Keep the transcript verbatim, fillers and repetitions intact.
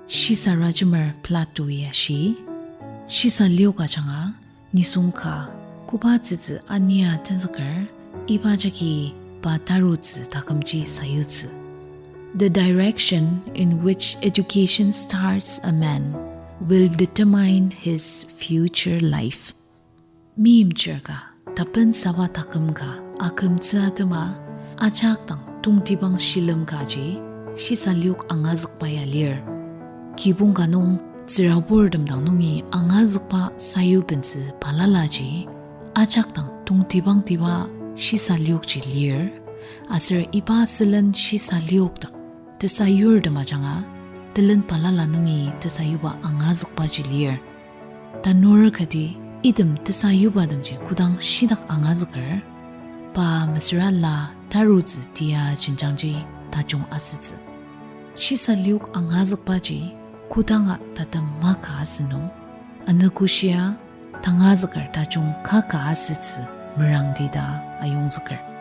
Shisarajemer Plato-i ashi, shisa liok ajanga nisung ka koba tsütsü ania tenzüker, iba jagi pa tarutsü takümji sayutsü. The direction in which education starts a man will determine his future life. Meimchir ka, tapensaba taküm ka akümtsü atema, ajak dang tongtibang shilem kaji shisa liok angazükba ya lir. Kibong ka nung tsüraburtem dang nungi angazükba sayubentsü balalaji, ajak dang tongtibangtiba shisa liokji lir, aser iba sülen shisa liokdak tesayurtem ajanga, telen balala nungi tesayuba angazükbaji lir. Tanur kati item tesayubatemji kodang shitak angazüker, pa mesüra la tarutsü tia jenjangji tajung asütsü. Shisa liok angazükbaji kodanga tatem maka asünung, anogoshia tangazüker tajung kaka asütsü merangdi ta ayongzüker.